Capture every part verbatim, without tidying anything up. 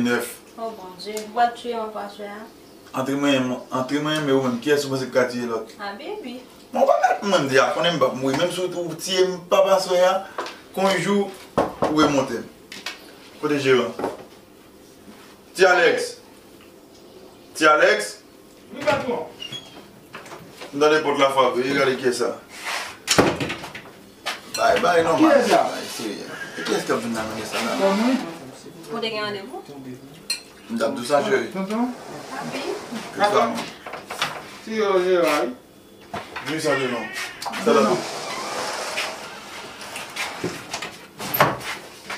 Nèf. Oh Bondye, ou pral tiye m ankò aswè a? Antre mwen, antre mwen, men ou menm, kiyès ou panse ki ka tiye lòt? A, Bibi. Mwen pa mèt mande a, konnen m p ap mouri. Menm si ou tiye m papa aswè a, kon yon jou, ou remonte m. Kote jeran? Ti Alex. Ti Alex. Wi, patwon. M tande pòt la frape, wi, gade kiyès sa. Bay, bay, nòmal. Kiyès sa? Bay, serye. E kiyès k ap vin nan men sa la? Ou te gen randevou? M t ap di w sa, cheri. Tonton? Wi. Kisa? Ti yo, yo, wi. Vin sa de non. Sa la tou.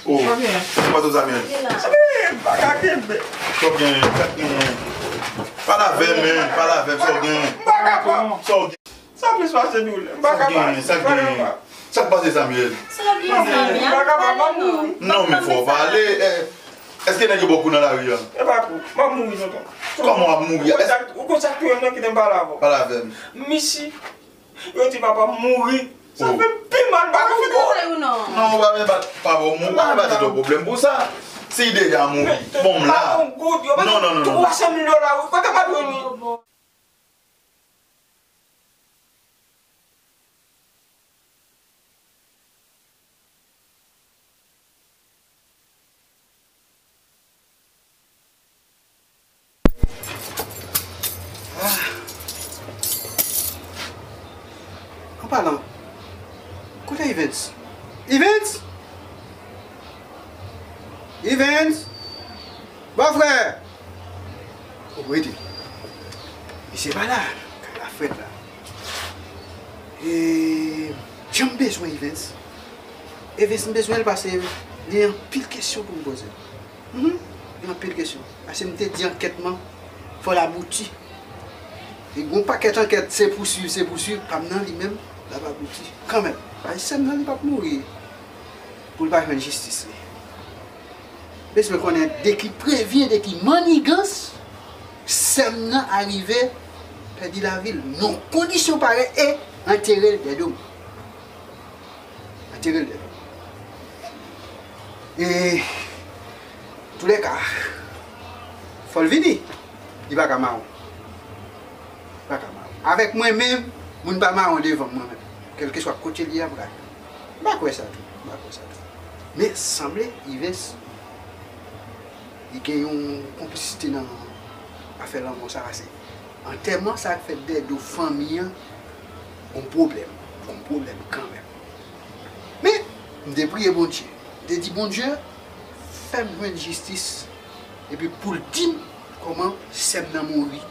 Oh, sa gen? Sa pa tou Samuel. Li la. Sa gen, pa ka kenbe. Sa w gen, sa k gen. Pale avè m, men, pale avè m, sa w gen. M pa kapab. Sa w gen. Sa plis pase doulè. M pa kapab. Sa k gen, sa k gen. Sa k pase Samuel? Sa w gen, Samuel? M pa kapab, m ap mouri. Non, men fò w pale. Eh, Èske nèg yo ba w kou nan lari a? E pa kou. M ap mouri, tonton. Kòman w ap mouri a? Ou konn sa k touye m nan, kite m pale avè w. Pale avè m. Misi, yo di papa m mouri. Sa fè m pi mal, m pa konn kò. Non, ou pa mèt bat papa w mouri. Ou pa mèt ba tèt ou pwoblèm pou sa. Si l deja mouri, bon, m la. Non, non, non, non. Twa san mil dola, wi. Kote m ap jwenn li? Ah. An palan, kote Evens? Evens? Evens? Bòfrè! Ou rete. Misye pa la. Kay la frèt la. E, jan m bezwen Evens. Evens, m bezwen l pase li gen anpil kesyon pou m poze l. Mhm. Li gen anpil kesyon. Pase m te di ankèt mwen, fò l abouti. E gon pakèt ankèt, se pouswiv, se pouswiv, pa m nan li menm, l ap abouti. Kanmenm. Pase sè m nan, li p ap mouri pou l pa jwenn jistis li. Bezwen konnen de ki prevyen, de ki mannigans sè m nan arive pèdi lavi l nan kondisyon parèy e antere l dèyè do m. Antere l dèyè do m. E, toulèka, fò l vini. Li pa ka mawon. Li pa ka mawon. Avèk mwen menm, moun pa mawon devan m, mwen menm. Kèlkeswa kote l ye, m pral. M pa kwè sa tou. M pa kwè sa tou. Men sanble, Ives, li gen yon konplisite nan afè lanmò sa, pase antèman sa k fèt dèyè do fanmi an, gon pwoblèm. Gon pwoblèm kanmenm. Men, m te priye Bondye. M te di, Bondye, fè m jwenn jistis. Epi pou l di m kòman sè m nan mouri.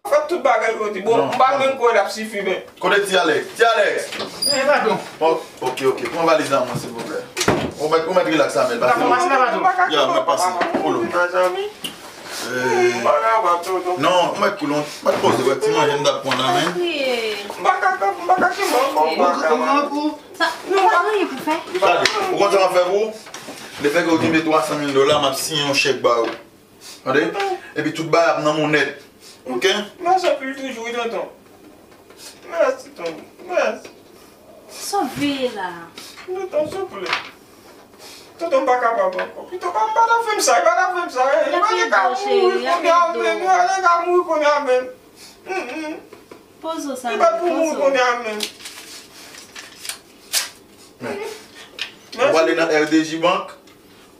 Fè tout bagay yo di, bon, m pa menm kwè l ap sifi, men. Kote ti Alex? Ti Alex! Men, patwon. Bon, ok, ok. Pran valiz la, mwen, silvouplè. Ou mèt, ou mèt rilaks la, men. Pase la, patwon. Ya, mèt pase. Polo. Mezanmi. Eh, non, ou mèt koul, ou mèt poze, wè, ti manje m t ap pran la, men. M pa ka, m pa ka kenbe ankò, m pa ka. Sa, ou pa gen anyen pou fè? Gade, ou konn sa m ap fè pou ou? Lefètke ou kenbe twa san mil dola, m ap siyen yon chèk ba ou. Tande? Epi tout bagay ap nan men w nèt. Ok? Mèsi anpil toujou, wi, tonton. Mèsi, tonton. Mèsi. Sa w veye la? Tonton, souple. Tonton, m pa kapab ankò. Pito, pa, pa ta fè m sa, pa ta fè m sa. Li pa te ka mouri kounye a menm, li pa te ka mouri kounye a menm. Mm, mm. Poze w sa, li pa t pou mouri kounye a menm. Men, ou prale nan R D J Bank,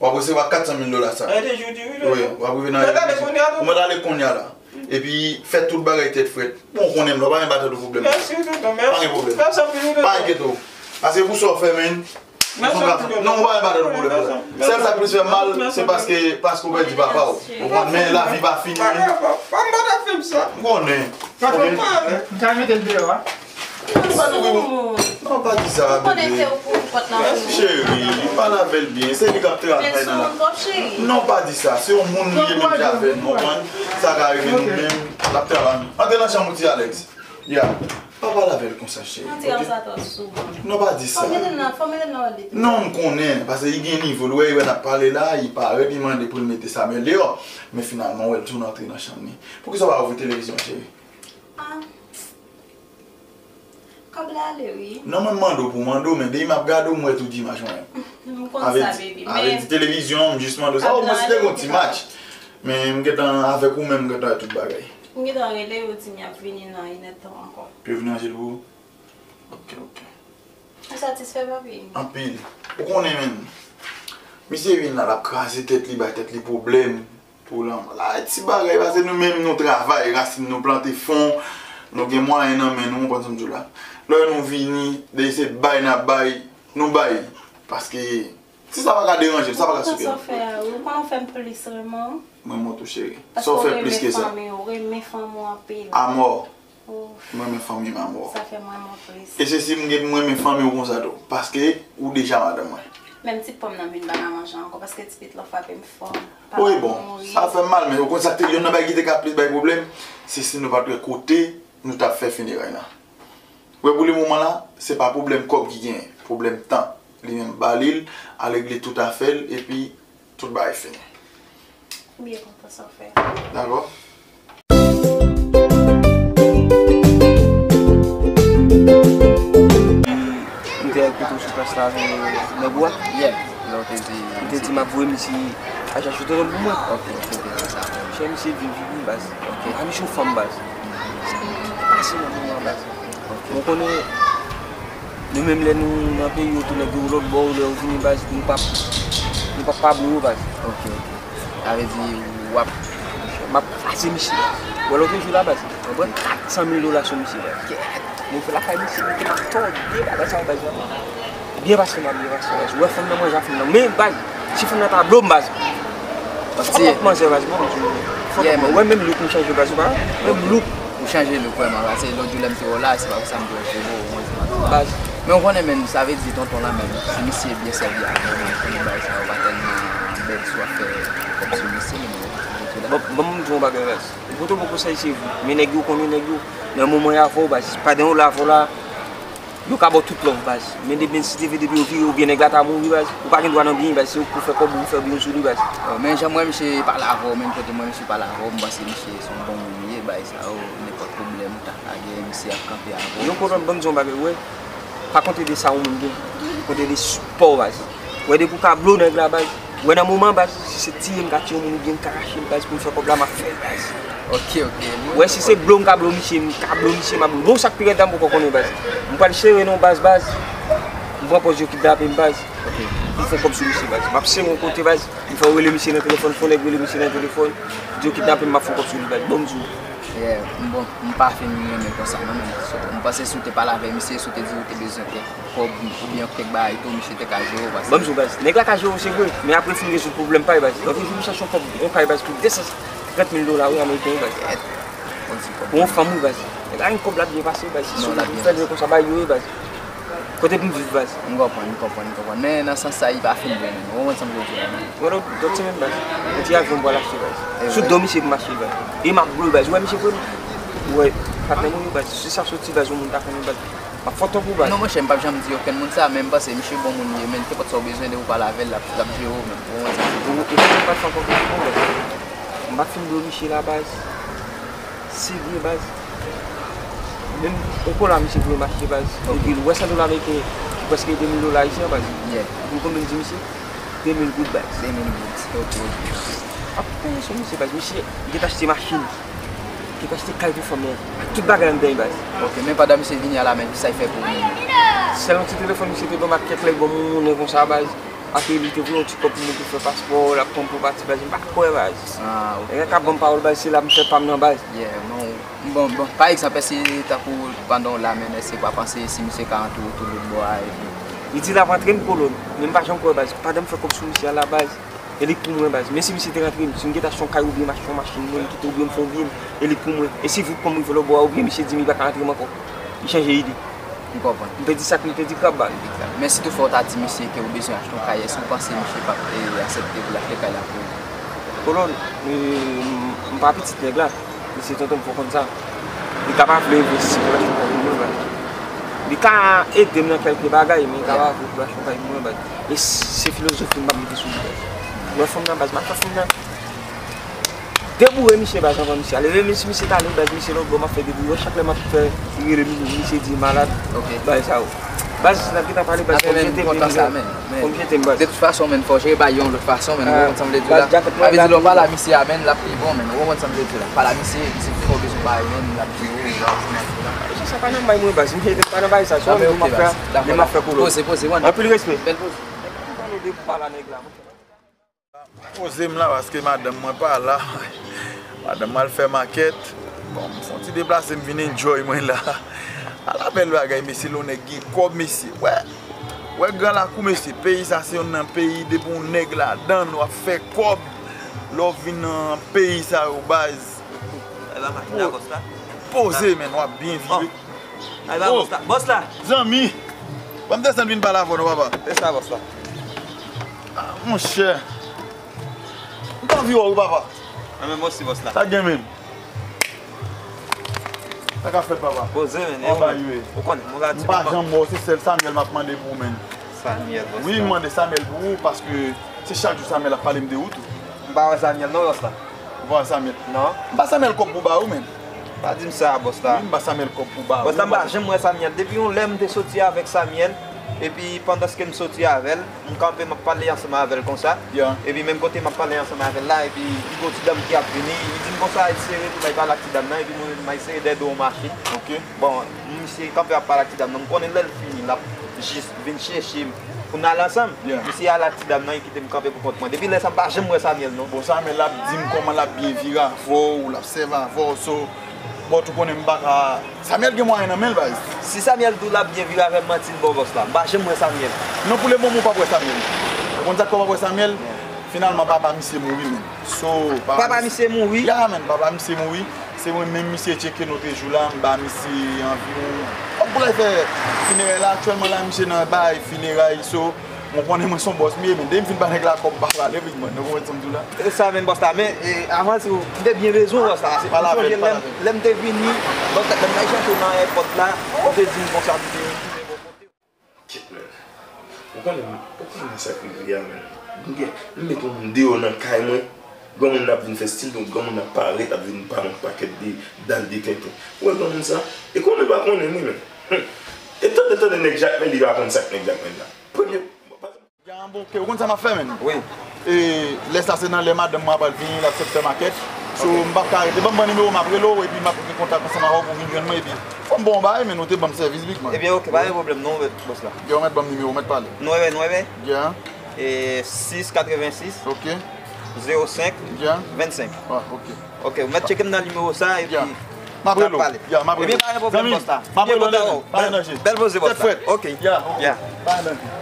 w ap resevwa kat san mil dola sa. R D J ou di wi, tonton. Wi, w ap rive nan R D J. Ou mèt ale kounye a la. Epi, fè tout bagay tèt frèt. Bon, ou konnen m la, w pa gen batay de pwoblèm. Mèsi, tonton, mèsi. Pa gen pwoblèm. Mèsi anpil, tonton. Pa enkyete w. Pase pou sa w fè, men. Mèsi anpil, tonton. Non, ou pa gen batay de pwoblèm pou sa. Sèl sa k plis fè m mal, se paske, paske w pèdi papa w. Ou konprann, men lavi pa fini. Pa grav, pa, pa, m pa ta fè m sa. M konnen. Patwon, m ta mete l deyò a. Pa di, non, pa di sa, bebe. Cheri, pale avè l byen. Se li k ap travay nan. Non, pa di sa. Se yon moun li ye menm jan avè n, ou konprann? Sa ka rive nou menm, l ap travay. Antre nan chanm ou, ti Alex. Ya. Pa pale avè l konsa, cheri. Non, pa di sa. Non, m konnen, paske li gen nivo l. Ou wè, li wè n ap pale la, li parèt, li mande pou l mete Samuel deyò. Men finalman, ou wè l tounen antre nan chanm li. Poukisa w pa ouvri televizyon, cheri? Ah. Kòb la ale wi. Non, mwen mande w pou mande w, men depi m ap gade w, m wè tout imaj mwen. M konn sa, baby. Avè di televizyon, m jis mande w sa, o mwen si te gon ti match. Men m gentan avèk ou menm, m gentan wè tout bagay. M gentan rele yo, di m y ap vini nan inèdtan ankò. Yo vini ranje l pou ou? Ok, ok. Ou satisfè, papi? Anpil. Ou konnen menm. Misye vin la, l ap kraze tèt li, bay tèt li pwoblèm. Pou lanmò. La, ti bagay, paske nou menm, nou travay, rasin nou plante fon, nou gen mwayen nan men nou, ou konprann sa m di w la. Lè nou vini, depi se bay n ap bay, nou bay. Paske, si sa pa ka deranje l, sa pa ka soke nou. Ou konn sa w fè a, ou konn ou fè m plis renmen w. Mwen renmen w tou, cheri. Sa w fè plis ke sa. Paske ou renmen fanmi w, ou renmen fanmi w anpil. Amò. Mwen renmen fanmi m amò. Sa fè mwen renmen w plis. E se si m gen pou m renmen fanmi w konsa tou. Paske ou deja madanm mwen. Menm ti pòm nan vin pa ka manje ankò paske ti pit lan frape m fò. Papa m mouri. Wi, bon, sa fè m mal, men ou konn sa k te, youn nan bagay ki te ka plis bay pwoblèm, se si nou pa t wè kote nou t ap fè fineray lan. Wè, pou le moman la, se pa pwoblèm kòb ki genyen, pwoblèm tan. Li menm ba li l, al regle tout afè l, epi tout bagay fini. M byen kontan sa w fè. Dakò. M te al kote w sou plas la avè nèg ou a. Yeah. Lè w te di. M te di m ap voye misye al chache yon tòtòm pou mwen. Ok, ok, ok, se sa. Chè misye vin vin baz. Ok. A misye yon fanm baz. Sa ki pase nan moman an baz. Ok. Ou konnen, nou menm lè nou nan peyi yo tou nèg yo lòt bò, lè yo vini baz, nou p ap, nou p ap pa blo yo baz. Ok, ok. Sa vle di w ap, m ap kraze misye baz. Wè lòt jou la baz, mwen pran kat san mil dola sou misye baz. Kèt. Mwen fè lakay misye, mete m ap tòde bagay sa yo baz. Byen pase m ap byen pase baz. Ou wè fanm nan manje a fanm nan. Men baz, si fanm nan ta blo m baz. Fòk manzè baz, bon. Fòk manzè. Ou wè menm look m chanje baz ou pa wè? Menm look. Ou chanje look vrèman, paske lòt jou lè m te wè w la, se pa pou sa m te wè cheve w, ou wè se pa. Baz. Men ou konnen menm, sa vle di tonton la menm, si misye byen sèvi avè w, menm konnen bagay sa yo pa tèlman bèl si w ap fè kòb sou misye, men bon, ok la. Bon, bon, m di w yon bagay baz. M pote w bon konsèy se vre, men nèg yo konnen nèg yo. Nan moman y avè w baz, pandan yo la avè w la, yo ka ba w tout love baz. Men depi si te vle depi yo vire oubyen nèg la ta mouri baz, ou pa gen dwa nan byen baz, se ou k pou fè kòb ou fè byen sou li baz. Men jan m wè misye pale avè w, menm kote m wè misye pale avè w, m panse misye se yon bon moun li ye, bagay sa yo, nenpòt pwoblèm ou ta ka gen, misye ap kanpe avè w. Non kolòn, ban m di w yon bagay, ou wè, pa konte de sa yon moun gen, konte de sipò w baz. Ou wè depi w ka blo nèg la baz, ou wè nan moman baz, si se tiye m ka tiye yon moun oubyen m ka rache l baz pou m fè kòb la m ap fè l baz. Ok, ok. Ou wè si se blo m ka blo misye, m ka blo misye, m ap blo. Bon sa k pi rèd la m poko konnen baz. M pral sere non baz, baz. M pran pòz yo kidnape m baz. Ok. M fè kòb sou misye baz. M ap sere yon kote baz. M fè w rele misye nan telefòn, fè w nèg rele misye nan telefòn. Di yo kidnape m, m ap fè yon kòb sou li baz. Bon m di w. Yeah, m bon, m pa fin renmen konsa non menm. So, m panse si w te pale avè misye, si w te di w te bezwen kèk kòb oubyen kèk bagay tou, misye te ka jere w baz. Ban m di w baz, nèg la ka jere w se vre, men apre l fin rezoud pwoblèm pa l baz. Lòt jou m chache yon kòb, yon kay baz pou de san trant mil dola wi ameriken wi baz. Kèt. Bon ti kòb. Pou yon fanm wi baz. Nèg la gen kòb l ap byen pase wi baz. Se sou li pou fè l konsa bagay yo ye baz. Kote pou m viv baz. M konprann, m konprann, m konprann. Men nan sans sa, li pa fin byen menm. Ou konprann sa m vle di w la non? Wè lòt, lòt semèn baz. Yon ti avyon m pral achte baz. Sou do misye pou m achte l baz. E m ap blo baz. Ou wè misye vre m? Ou wè, patnè mwen yo baz. Si sa soti baz, yon moun ta konnen baz. M ap fè w tankou baz. Non monchè, m p ap janm di okenn moun sa, men m panse misye bon moun li ye, men nenpòt sa w bezwen, depi w pale avè l, l ap, l ap jere w menm. Ou konprann sa m vle di w? Ou, ou pa fè ankò plis bon baz. M pa fin blo misye la baz. Se vre baz. Menm yon kola misye voye m achte baz. Ok. Epi l wè san dola ameriken ki prèske de mil dola ayisyen an baz. Yeah. Ou konn konbyen m di misye? De mil goud baz. De mil goud. Ok, ok. Ap peye sou misye baz. Misye gentan achte machin. Gentan achte kay pou fanmi an. Ak tout bagay anndan li baz. Ok, men pandan misye vini a la menm, kisa l fè pou ou menm? Sèl yon ti telefòn misye te ban m ak kèk lè l ban m yon monnen konsa baz. Apre li te voye yon ti kòb pou mwen pou fè paspò, l ap pran m pou pati baz, m pa kwè baz. Ah, ok. Nèg la ka ban m pawòl baz, se la m fè pa m nan baz. Yeah, non. Bon, bon, pa egzanp, èske tankou pandan w la menm, èske w pa panse si misye ka antre w tou lòt bò a, epi. Li di l ap antre m kolòn, men m pa janm kwè baz. Pandan m fè kòb sou misye a la baz, e li k pou mwen baz. Men si misye te rantre m, si m gentan achte yon kay oubyen m achte yon machin, mwen m kite oubyen m fè yon byen, e li k pou mwen. E si voup kòm rive lòt bò a, oubyen misye di m li pa ka rantre m ankò, li chanje ide. M konprann. M pèdi sak, m pèdi krab baz. Pèdi krab. Men si toutfwa w ta di misye ke w bezwen achte yon kay, èske w panse misye p ap, e, aksepte pou l achte kay la pou ou? Kolòn, e, m, m pa pitit nèg la. Li se tonton m, fò w konn sa. Li ka pa vle envesti pou l achte yon kay pou mwen baz. Li ka ede m nan kèlke bagay, men li ka pa vle pou l achte yon kay pou mwen baz. E se filozofi m m ap mete sou li baz. Ou wè fanm nan baz, m ap fè fanm nan. Deboure misye baz anvan misye ale. Leve misye, misye t ale baz, misye lòt bò, m ap fè deboure. Chak lè m ap fè li rele misye di malad. Baz sa yo. Baz, n ap gentan pale baz, fò m jete men, fò m jete men baz. De tout fason, men, fò jere bagay yo yon lòt fason, men, ou konprann sa m vle di la. Sa vle di lè w pale a misye a, men, l ap pi bon, men, ou konprann sa m vle di la. Pale a misye, misye fò bezwen bagay, men, l ap di ou, baz, sa pa nan bay mwen baz, misye pa nan bay sa, se yon moun m ap fè, men m ap fè pou lòt. Poze, poze, anpil respè. Bèl poze. Nèg la, m pale de ou pa la, nèg la. Poze m la paske madanm mwen pa la. Madanm mwen al fè makèt. Bon, m fè yon ti deplase, m vin enjoy mwen la. Ala bèl bagay, mesye, lè yon nèg gen kòb, mesye. Wè, wè gran lakou, mesye. Peyi sa se youn nan peyi, depi yon nèg ladan l, w ap fè kòb. Lè w vin nan peyi sa yo, baz. Poze, men, w ap byen viv. Ay, ba, bòs la. Bòs la. Zanmi. Ban m desann vin pale avè w non, papa. E sa, bòs la. Ah, monchè. M t anvi wè w wi, papa. Mwen menm osi, bòs la. Sa gen menm? Sa k ap fèt, papa? Poze, men. Ou konnen, mwen pa janm wè w, se sèl Samuel m ap mande pou ou, men. Samuel, bòs la. Wi, m mande Samuel pou ou, paske se chak jou Samuel ap pale m de ou tou. M pa wè Samuel non, bòs la. Ou pa wè Samuel? Non. M ba Samuel kòb pou ba ou, men. Pa di m sa, bòs la. Wi, m ba Samuel kòb pou ba ou. Bòs la, m pa janm wè Samuel. Depi yon lè m te soti avèk Samuel, epi pandanske m soti avè l, m kanpe, m ap pale ansanm avè l konsa. Epi menm kote m ap pale ansanm avè l la, epi pi gwo ti dam ki ap vini, li di m konsa, eseye retounen al pale ak ti dam nan, epi mwen menm, m eseye dèyè do yon machin. Bon, misye kanpe ap pale ak ti dam nan, m konnen lè l fini, l ap jis vin chèche m pou n al ansanm. Misye al ak ti dam nan, li kite m kanpe pou kont mwen. Depi lè sa, m pa janm wè Samuel non. Bon, Samuel l ap di m kòman l ap byen vire avè w, l ap sèvi avè w, so, but ou konnen m pa ka. Samuel gen mwayen nan men l, baz. Si Samuel di w l ap byen vire avè m, manti l ba w, bòs la. M pa janm wè Samuel. Non, pou le moman, ou p ap wè Samuel. Ou konn sa k fè w p ap wè Samuel? Finalman, papa misye mouri, men. So, papa misye mouri? Ya, men, papa misye mouri. Se mwen menm misye tcheke nou te jou la, m ba misye anviwon. Kòb pou l al fè finerèy la, aktyèlman la, misye nan bay fineray, so, mwen konnen mwen se yon bòs m ye, men depi m fin ba nèg la kòb, m pa pale vit mwen, nou konprann sa m di w la? Se sa menm, bòs la, men, e, avan tou, m te byen bezwen w, bòs la, se pou sonje lè m, lè m te vini, bòs la, lè m t al chache w nan èpòt la, ou te di m konsa, m te Kèt, men. Ou konnen, ou konnen sa k rive a, men. M gen, m met yon moun deyò nan kay mwen. Granmoun nan ap vin fè stil, donk granmoun nan ap parèt, ap vin pale yon pakèt de dal de tenten. Ou wè granmoun sa? E konnen l pa konnen mwen, men. Hum. E tande, tande nèg Jakmèl, li pa konn sa k nèg Jakmèl la. Premye, Jan, bon, ok, ou konn sa m ap fè, men? Wi. E, lè sa se nan lè madanm mwen ap al vini, l ap sot fè makèt. So, m p ap ka rete. Ban m, ban nimewo, m ap rele w, epi m ap gen kontak ansanm avè w pou w vin jwenn mwen, epi fò m ba w yon bagay, men ou te ban m sèvis, big man. Ebyen, ok, pa gen pwoblèm, non, bòs la. Gen, ou mèt ban m nimewo, ou mèt pale. Nweve, nweve. Gen. E, sis katrevensis. Ok. Zewo senk. Gen. Vennsenk. Ah, ok. Ok, ou mèt tcheke m nan nimewo sa, epi n ap pale. Ya, m ap rele w. Ya, m ap rele w. Ebyen, pa gen pwoblèm, bòs la. M ap rele w, bèl, bèl poze, bòs la. Ok. Ya, ok. Ya. Pa gen danje.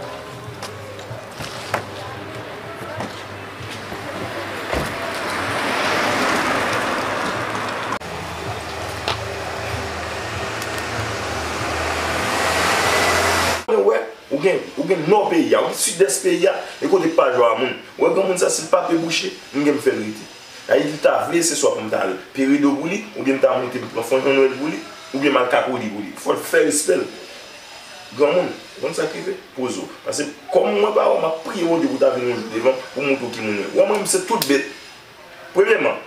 Ou gen, ou gen nò peyi a, ou gen sidès peyi a, e kote pa jwa moun. Ou wè granmoun sa, si l pa pe bouche, m gen m fè l rete. Sa vle di, li ta vle, se swa pou m ta al Peredo pou li, oubyen m ta monte m pran Fon Jan Nwèl pou li, oubyen m al Kapoli pou li. Fò l fè respè l. Granmoun, ou konn sa k rive? Poze w. Paske kòm mwen pa wè w, m ap priye Bondye pou w ta vin yon jou devan m, pou m montre w ki moun w ye. Ou wè mwen menm, se tout bèt. Premyèman,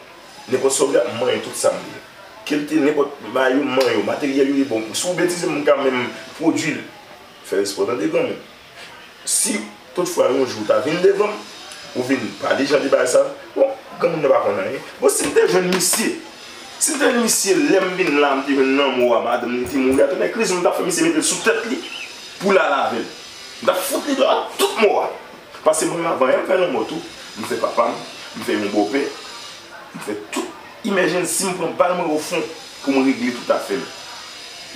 nenpòt sa w vle ap manyen tout sa m vle. Ke l te nenpòt bagay yo, m manyen w. Materyèl yo, li bon. Si w betize m, m ka menm pwodui l. Fè respè w tande granmoun. Si toutfwa yon jou w ta vin devan m, ou vin pale jan de bagay sa, bon, granmoun nan pa konn anyen. Bon, si m te jwenn misye, si m te jwenn misye, lè m vin la, m te jwenn lanmò a, madanm li te mouri a, tonè kriz, m t ap fè misye mete l sou tèt li pou l al avè l. M t ap fout li dòl ak tout mò a. Paske mwen menm avan yè m fè lanmò tou, m fè papa m, m fè yon bòpè, m fè tout imèjensi, m pran bal mwen ofon pou m regle tout afè m.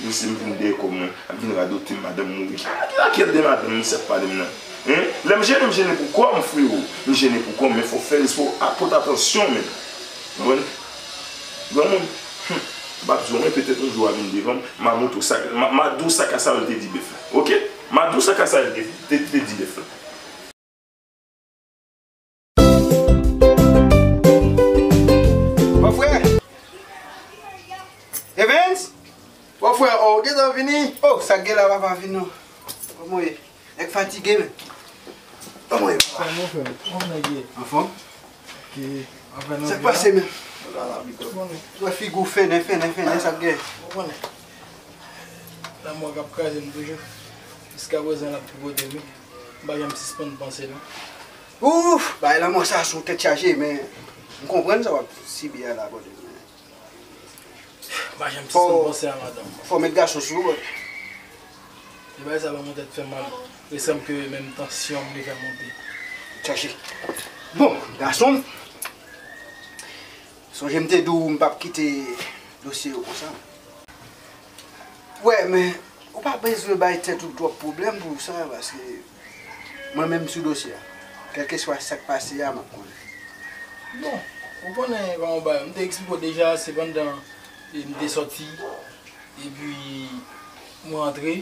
Misye m vin dèyè kò mwen, ap vin radote m, madanm mouri. Ki, ki lakèl de madanm misye ap pale m nan? Hein? Lè m jennen, m jennen pou kò m, frewo. M jennen pou kò m, men fò w fè respè w, a, pote atansyon, men. Ou konprann? Granmoun, hmm, m ap di w, mwen petèt yon jou w a vin devan m, m a montre w sa, m a, m a di w sa Kasayòl te di bèf la. Oke? M a di w sa Kasayòl te, te, te di bèf la. Bòfrè! Evens! Bòfrè, o, ou gentan vini? O, sa k gen la, papa, vin non. Kòman w ye? Nèg fatige, men. Kòman w ye, papa? Kòman w fè? Kòman w ye? Anfòm? Oke. Sa k pase, men? Ou wè figi w fennen, fennen, fennen, sa k gen? Ou konnen. Lanmò k ap kraze m toujou. Jiskaprezan, l ap tripote m, wi. M pa janm sispann panse, non. Ouf! Bay lanmò sa sou tèt chaje, men m konprann sa w ap sibi a la, bòdè. M pa janm sispann panse a madanm. Fò w met gason sou ou, bòdè. E bagay sa ban mwen tèt fè mal. E sanble ke menm tansyon m li fè monte. Chaje. Bon, gason m, sonje m te di w m p ap kite dosye yo konsa. Wè, men ou pa bezwen bay tèt ou twòp pwoblèm pou sa, paske mwen menm sou dosye a. Kèlkeswa sa k pase a, m ap konnen. Bon, ou konnen kòman bagay yo. M te eksplike w deja, se pandan e, m te sòti, epi m rantre.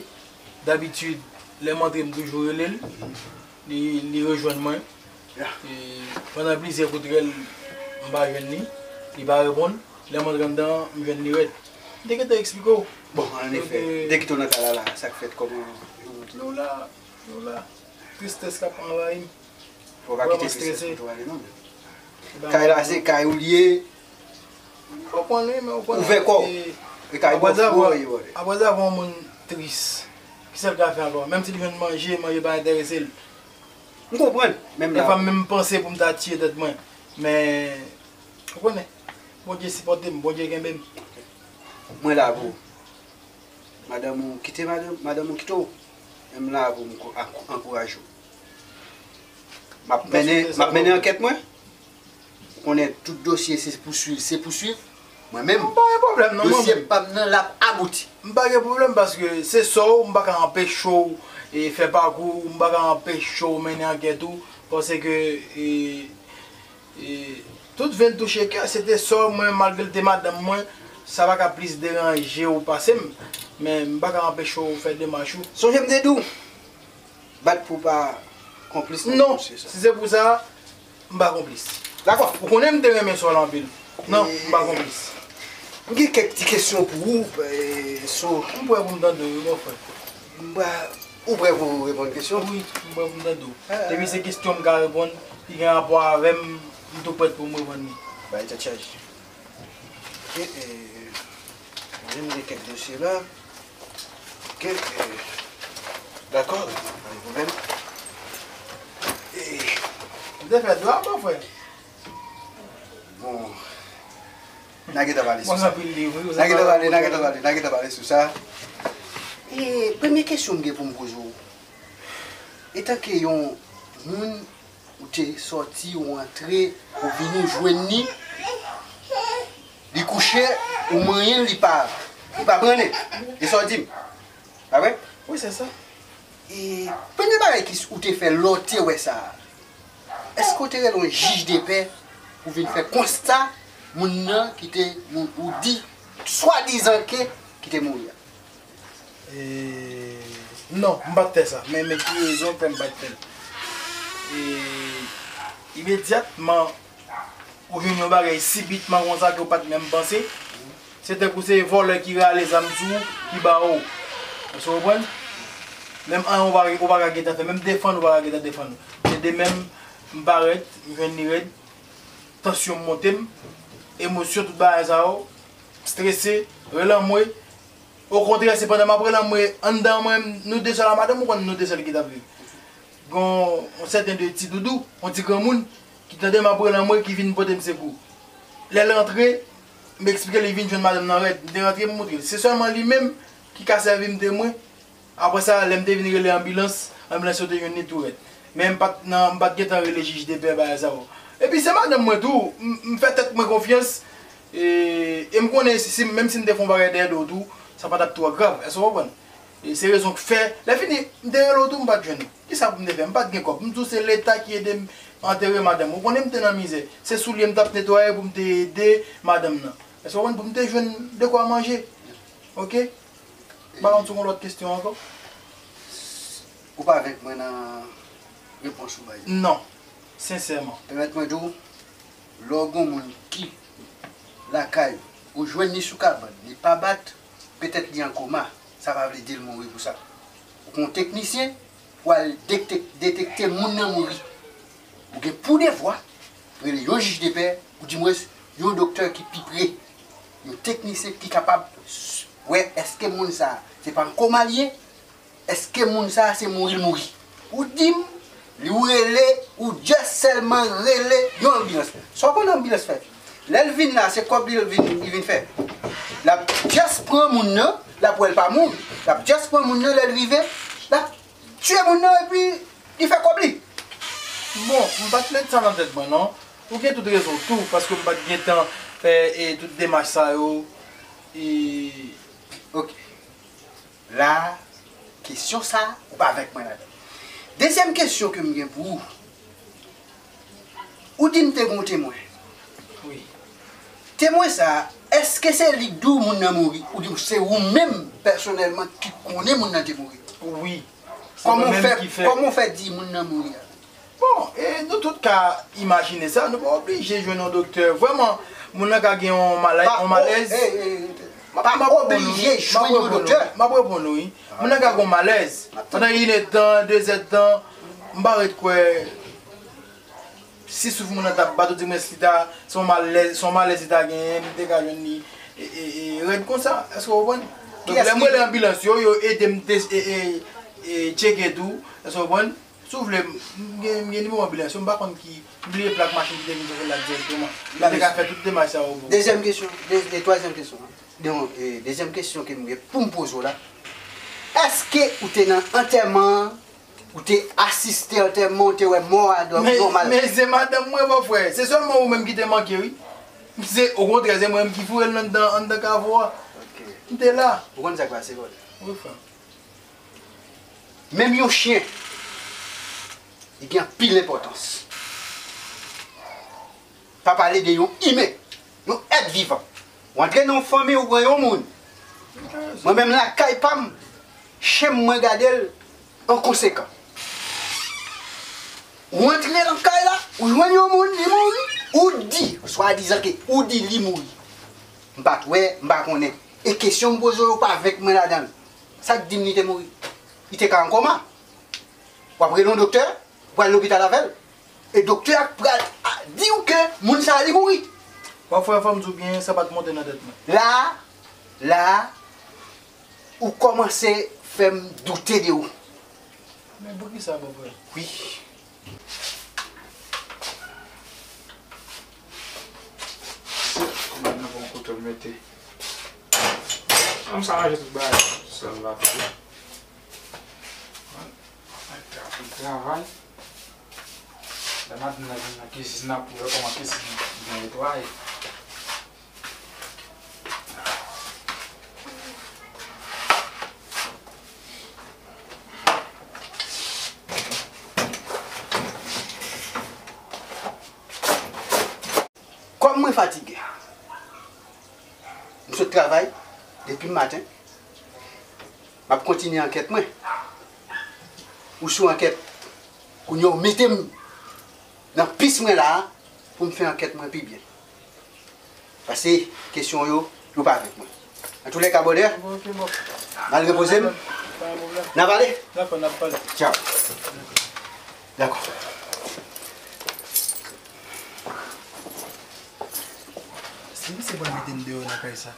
Dabitid, lè m antre, m toujou rele l. Li, li rejwenn mwen. E, pandan plizyè kout rèl, m pa jwenn li. Li pa reponn. Lè m antre anndan, m jwenn li rèd. M te gentan eksplike w. Bon, annefè, m te kite w nan kay la la, sa k fèt, kòman yo monte? Nou la, nou la. Tristès k ap anvayi m. Fò w pa kite tristès pote w ale non, men. Kay la se kay ou li ye. M konprann wi, men ou konnen. Ouvè kò w. E kay bòf ou an ye, bòdè. Aprezan yon moun tris, kisa l ka fè ankò? Menm si l jwenn manje, manje pa enterese l. M konprann, menm la. Dèfwa m menm panse pou m ta tiye tèt mwen. Men, ou konnen, Bondye sipòte m, Bondye kenbe m. Mwen la pou ou. Madanm ou kite madanm, madanm ou kite w. Men m la pou m ankouraje w. M ap mennen, m ap mennen ankèt mwen. Ou konnen tout dosye se pouswiv, se pouswiv. Mwen menm, dosye pa m nan l ap abouti. M pa gen pwoblèm paske se sò w, m pa ka anpeche w e, fè pakou w, m pa ka anpeche w mennen ankèt ou. Paske e, e, tout venn touche kè, se te sò w, mwen, malgre l te madanm mwen, sa pa ka plis deranje w pase m. Men m pa ka anpeche w fè demach ou. Sonje m te di w, bat pou w pa konplis nan dosye sa. Non, si se pou sa, m pa konplis. Dakò. Ou konnen m te renmen sò w la anpil. Non, m pa konplis. M gen kèk ti kesyon pou ou, e, so. M prè pou m tande w, wi, mon frè. M pa, ou prè pou w reponn kesyon? Wi, m prè pou m tande w. Depi se kesyon m ka reponn, ki gen rapò avè m, m tou prèt pou m reponn li. Bay tèt chaje. Ok, e, mwen menm gen kèk dosye la. Ok, e, dakò, pa gen pwoblèm. E, m te fè dwa, mon frè. Bon, n a gentan pale sou sa. N a gentan pale, n a gentan pale, n a gentan pale sou sa. E premye kesyon m gen pou m poze w, etanke yon moun ou te sòti, ou antre, ou vini, ou jwenn li, li kouche, ou manyen l, li pa, li pa brannen. E sa w di m? Pa vre? Wi, se sa. E premye bagay ki ou te fè lè w te wè sa a, èske w te rele yon jij de pè pou vin fè konsta moun nan ki te, moun ou di, swadizan ke, ki te mouri a? E, non, m pa t fè sa. Men, men ki rezon k fè m pa t fè l. E, imedyatman, ou jwenn yon bagay sibitman konsa ke w pa t menm panse, se tankou se vòlè ki rale zam sou ou, ki ba w. Èske w konprann? Menm anyen ou pa, ou pa ka gentan fè, menm defann ou pa ka gentan defann ou. Se de menm, m parèt, m jwenn li rèd, tansyon m monte m, emosyon, tout bagay sa yo, m strese, rele anmwe. Okontrè, se pandan m ap rele anmwe, anndan mwen, nou de sèl a madanm, ou konn nou de sèl ki t ap viv. Gen yon sèten de ti doudou, yon ti granmoun, ki tande m ap rele anmwe, ki vin pote m sekou. Lè l rantre, m eksplike l, li vin jwenn madanm nan rèd. M te rantre, m montre l. Se sèlman li menm ki ka sèvi m de mwen. Apre sa, lè m te vin rele anbilans, anbilans yo te jwenn li tou rèd. Men m pa t nan, m pa t gentan rele jij de pè bagay sa yo. Epi se madanm mwen tou, m, m fè tèt mwen konfyans, e, e m konnen si, si, menm si m te fè yon bagay dèyè do w tou, sa pa t ap twò grav. Èske w konprann? E se rezon k fè, lè fini, m te rele w tou, m pa t jwenn ou. Kisa pou m te fè? M pa t gen kòb. M di w se Leta ki ede m antere madanm. Ou konnen m te nan mizè. Se soulye m t ap netwaye pou m te ede madanm nan. Èske w konprann? Pou m te jwenn dekwa manje. Oke? M pa konn si w gen lòt kesyon ankò. Ou pa avèk mwen nan repons ou bay la? Non. Sensèman. Pèmèt mwen di w, lè w gen yon moun ki lakay ou, ou jwenn li sou kabann, li pa bat, petèt li an koma, sa pa vle di l mouri pou sa. Ou gen yon teknisyen pou al detek-, detekte moun nan mouri. Ou gen pou devwa rele yon jij de pè, oudimwens Yon doktè ki pi pre, yon teknisyen ki kapab s- wè èske moun sa a se pa an koma l ye, èske moun sa a se mouri l mouri. Ou di m, li ou rele, ou just sèlman rele yon anbilans. Sa w konn anbilans fè? Lè l vin la, se kòb li l vin, li vin fè. L ap just pran moun nan, l ap wè l pa mouri. L ap just pran moun nan, lè l rive, l ap tiye moun nan epi li fè kòb li. Bon, m pa t met sa nan tèt mwen non. Ou gen tout rezon tou, paske m pa t gentan fè e, tout demach sa yo. E, Ok. La, kesyon sa, ou pa avèk mwen ladan. Dezyèm kesyon ke m gen pou ou, ou di m te gen yon temwen. Wi. Temwen sa, èske se li k di w moun nan mouri, oubyen se ou menm pèsonèlman ki konnen moun nan te mouri? Wi. Kòman w fè, kòman w fè di moun nan mouri a? Bon, e nou tout ka imajine sa, nou pa oblije jwenn yon doktè. Vrèman, moun nan ka gen yon malèz. Pa oblije jwenn yon doktè. M ap reponn ou, wi. Moun nan ka gen yon malèz. Pandan inèdtan, dezèdtan, m pa ret kwè si souf moun nan t ap bat ou di mwen si ta se yon malèz, se yon malèz li ta genyen, m te ka jwenn li e, e, e, rèd konsa. Èske w konprann? Donk, lè m rele anbilans yo, yo ede m te, e, e, e, tcheke tou. Èske w konprann? Si w vle, m gen, m gen nimewo anbilans yo, m pa konn ki, m bliye plak machin ki te vin chèche l la dirèkteman. Yo te ka fè tout demach sa yo pou ou. Dezyèm kesyon, de, de, twazyèm kesyon an. Non, e, dezyèm kesyon ke m gen pou m poze w la. Èske ou te nan antèman an? Ou te asiste antèman, ou te wè mò a nòmal? Men se madanm mwen, bòfrè. Se sèlman ou menm ki te manke, wi. Se, okontrè, se mwen menm ki foure l anndan, anndan kavo a. M te la. Ou konn sa k pase, brother? Wi, frè. Menm yon chen, li gen anpil enpòtans. Pa pale de yon imen, yon èt vivan. Ou antre nan yon fanmi, ou pran yon moun. Mwen menm lakay pa m, chen m mwen gade l an konsekan. Ou antre nan kay la, ou jwenn yon moun, li mouri, ou di, swadizan ke ou di li mouri. M pa t wè, m pa konnen. E kesyon m poze w yo pa avèk mwen ladan l. Sa k di m li te mouri? Li te ka an koma. W ap rele yon doktè, w pral lopital avè l. E doktè a pral di w ke moun sa a li mouri. Bòfrè, fò m di w byen, sa pa t monte nan tèt mwen. La a, la a, ou kòmanse fè m doute de ou. Men poukisa, bòfrè? Wi. Mwen nan bon kote m mete. An m sa ranje tout bagay sèl la tou. Travay. Lè maten nan vin nan kizin nan pou wè kòman kizin nan byen netwaye. Kòm mwen fatige, m sot travay depi maten, m ap kontinye ankèt mwen. Ou sou ankèt, kounye a w mete m nan pis mwen la a pou m fè ankèt mwen pi byen. Paske kesyon yo, yo pa avèk mwen. Antoulèka, brother, m al repoze m. N a pale? Dakò, n ap pale. Tchaw. Dakò. Si misye pral mete m deyò nan kay sa,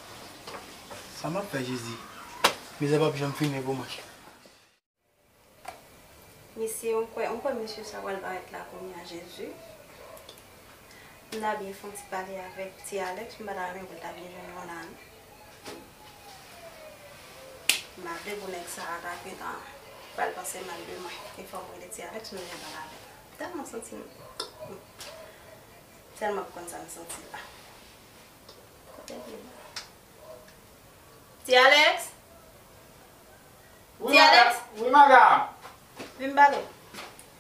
sa m ap fè, Jezi? Mizè p ap janm fini pou mwen. Mesye, m kwè, m kwè mesye sa pral parèt la kounye a, Jezi. M ta byen fè yon ti pale avèk Ti Alex, m pa ta renmen pou l ta byen jwenn mwen la, non. M ap de pou nèg sa a ta gentan pral panse mal de mwen. E fò m rele Ti Alex, m byen pale avè l. M tèlman santi m. Tèlman p konn sa m santi la. Kote l ye la? Ti Alex? Ti Alex? Wi, madanm. Vin pale.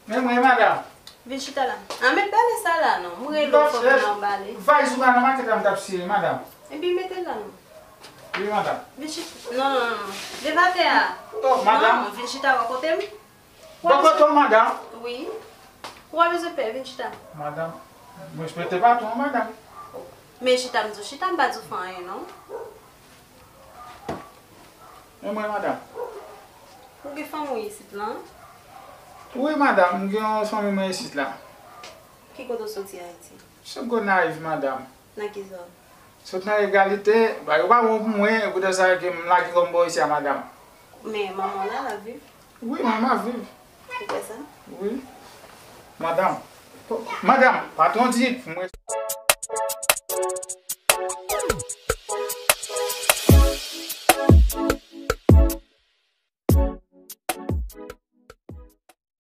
Men mwen, madanm. Vin chita la. An, met bale sa la non. M rele w fò vin la w bale. Valiz ou pa nan makèt la m t ap siye, madanm. Epi mete l la non. Wi, madanm. Vin chita. Non, non, non. Leve atè a. Non, vin chita bò kote m. Bò kote w, madanm? Wi. Ou pa bezwen pè, vin chita. Madanm, m respekte patwon an, madanm. Men chita, m di w chita, m pa di w fè anyen non. Men mwen, madanm. Ou gen fanmi w isit lan? Wi, madanm, m gen yon fanmi mwen isit la. Ki kote w soti Ayiti? Sot Gonayiv, madanm. Nan ki zòn? Sot nan egalite, ba yo pa bon pou mwen, e poutèt sa ke m lage kò m bò isi a madanm. Men manman w la, l ap viv? Wi, manman ap viv. Ou kwè sa? Wi. Madanm. Madanm, patwon di mwen.